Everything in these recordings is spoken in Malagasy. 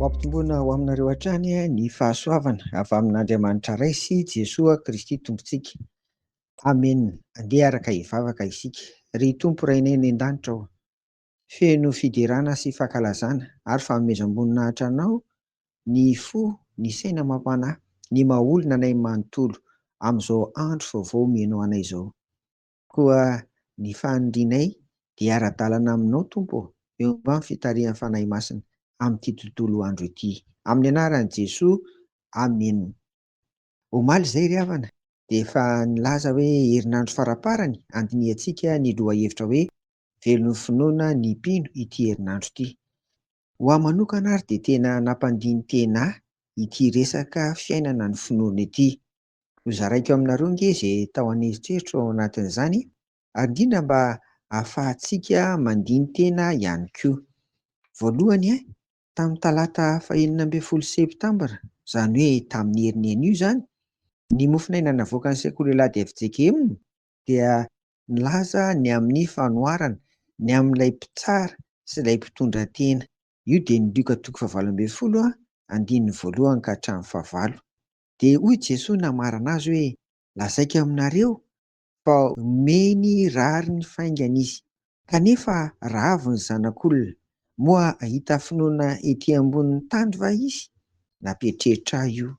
Ho ampitomboina ho aminareo hatrany ny fahasoavana avy amin'Andriamanitra Ray sy Jesoa Kristy Tompontsika. Amena. Andeha araka hivavaka isika. Ry Tompo Rainay any an-danitra ô, feno fiderana sy fankalazana ary fanomezam-boninahitra Anao ny fo, ny saina amam-panahy, ny maha-olona anay manontolo amin'izao andro vaovao omenao anay izao. Koa ny fanirianay dia hiara-dalana aminao Tompo ô, eo ambany fitarihan'ny Fanahy Masina amin'ity tontolo andro ity. Amin'ny anaran'i Jesoa, Amena. Omaly izay ry havana dia efa nilaza hoe herinandro faraparany handinihantsika ny lohahevitra hoe velon'ny finoana ny mpino ity herinandro ity. Ho ahy manokana ary dia tena nampandini-tena ahy ity resaka fiainana ny finoana ity. Hozaraiko aminareo ange izay tao an'eritreritro ao anatin'izany ary indrindra mba ahafahantsika mandini-tena ihany koa. Voalohany, tamin'ny talata fahenina ambin'ny folo septambra, izany hoe tamin'ny herin'ny anio izany, ny mofonaina navoakan'ny sekoly Alahady FJKM dia nilaza ny amin'ny fanoharana ny amin'ilay mpitsara sy ilay mpitondra tena. Io dia ny Lioka toko fahavalo ambin'ny folo andininy voalohany ka hatramin'ny fahavalo. Dia hoy Jesoa namarana azy hoe, Lazaiko aminareo fa omeny rariny faingana izy. Kanefa raha avy ny Zanak'olona, moa hahita finoana ety ambonin'ny tany va izy? Nampieritreritra ahy io.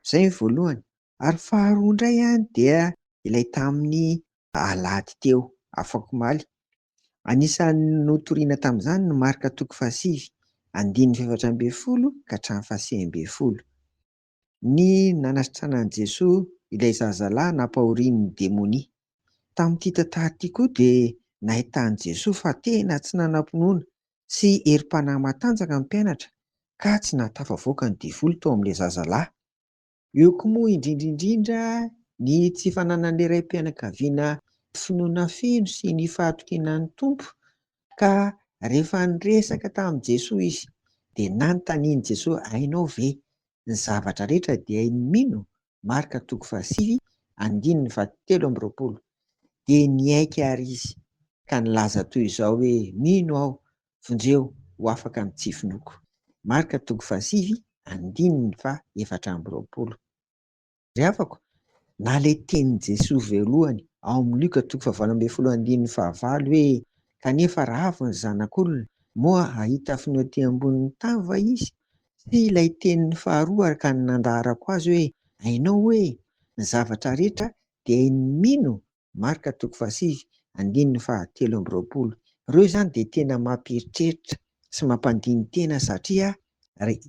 Izay ny voalohany. Ary faharoa indray dia ilay tamin'ny alahady teo, afakomaly. Anisan'ny notorina tamin'izany ny Marka toko fahasivy, andininy fahefatra ambin'ny folo ka hatramin'ny fahasivy ambin'ny folo. Ny nanasitranan'i Jesoa ilay zazalahy nampahorian'ny demonia. Tamin'ity tantara ity koa dia nahitan'i Jesoa fa tena tsy nanam-pinoana sy herim-panahy matanjaka ny mpianatra ka tsy nahatafavoaka ny devoly tao amin'ilay zazalahy. Eo koa moa indrindra indrindra ny tsy fananan'ilay raim-pianakaviana finoana feno sy ny fahatokiana ny Tompo ka rehefa niresaka tamin'i Jesoa izy dia nanontanian'i Jesoa, hainao ve ny zavatra rehetra dia hain'ny mino? Marka toko fahasivy andininy fahatelo amby roapolo. Dia niaiky àry izy ka nilaza toy izao hoe, Mino aho, vonjeo ho afaka amin'ny tsy finoako. Marka toko fahasivy andininy faha-24. Ry havako, na ilay tenin'i Jesoa voalohany ao amin'ny Lioka toko fahavalo ambin'ny folo andininy fahavalo hoe, Kanefa raha avy ny Zanak'olona, moa hahita finoana ety ambonin'ny tany va izy? Sy ilay teniny faharoa araka ny nandaharako azy hoe, Hainao hoe, ny zavatra rehetra dia hain'ny mino? Marka toko fahasivy, andininy fahatelo amby roapolo. Ireo izany dia tena mampieritreritra sy mampandini-tena satria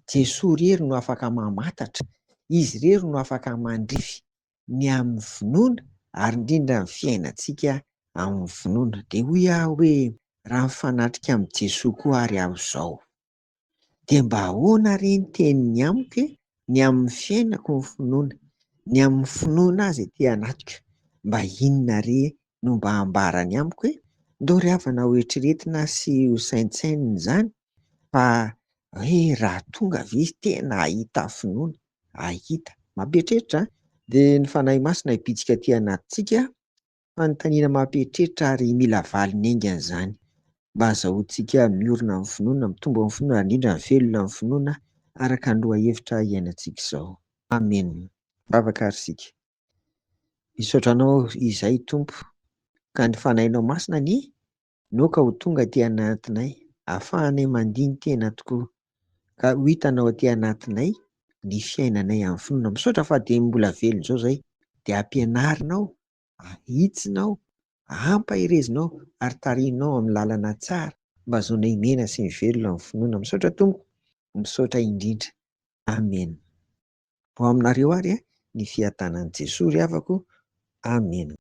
Jesoa irery no afaka mamantatra, Izy irery no afaka mandrify ny amin'ny finoana ary indrindra ny fiainantsika amin'ny finoana. Dia hoy aho hoe raha mifanatrika amin'i Jesoa koa ary aho izao. Dia mba ahoana re ny teniny amiko e? Ny amin'ny fiainako ny finoana, ny amin'ny finoana azy aty anatiko, mba inona re no mba ambarany amiko e? Ndao ry havana ho eritreretina sy ho saintsainina izany fa hoe raha tonga ve izy tena hahita finoana? Hahita. Mampieritreritra an! Dia ny Fanahy Masina hibitsika aty anatintsika Fanontaniana mampieritreritra ary mila valiny haingana izany mba hazahoantsika miorina amin'ny finoana, mitombo amin'ny finoana ary indrindra mivelona amin'ny finoana araka ny lohahevitra iainantsika izao. Amen. Vavaka ary isika. Misaotra Anao izahay Tompo ka ny Fanahinao Masina anie no ka ho tonga aty anatinay ahafahanay mandini-tena tokoa ka ho hitanao aty anatinay ny fiainanay amin'ny finoana. Misaotra fa dia mbola velona izao izahay dia ampianarinao ahitsinao, ampaherezinao ary tarihinao amin'ny lalana tsara mba ahazoanay miaina sy mivelona amin'ny finoana. Misaotra Tompoko, misaotra indrindra. Amen. Ho aminareo ary ny fiadanan'i Jesoa ry havako. Amen.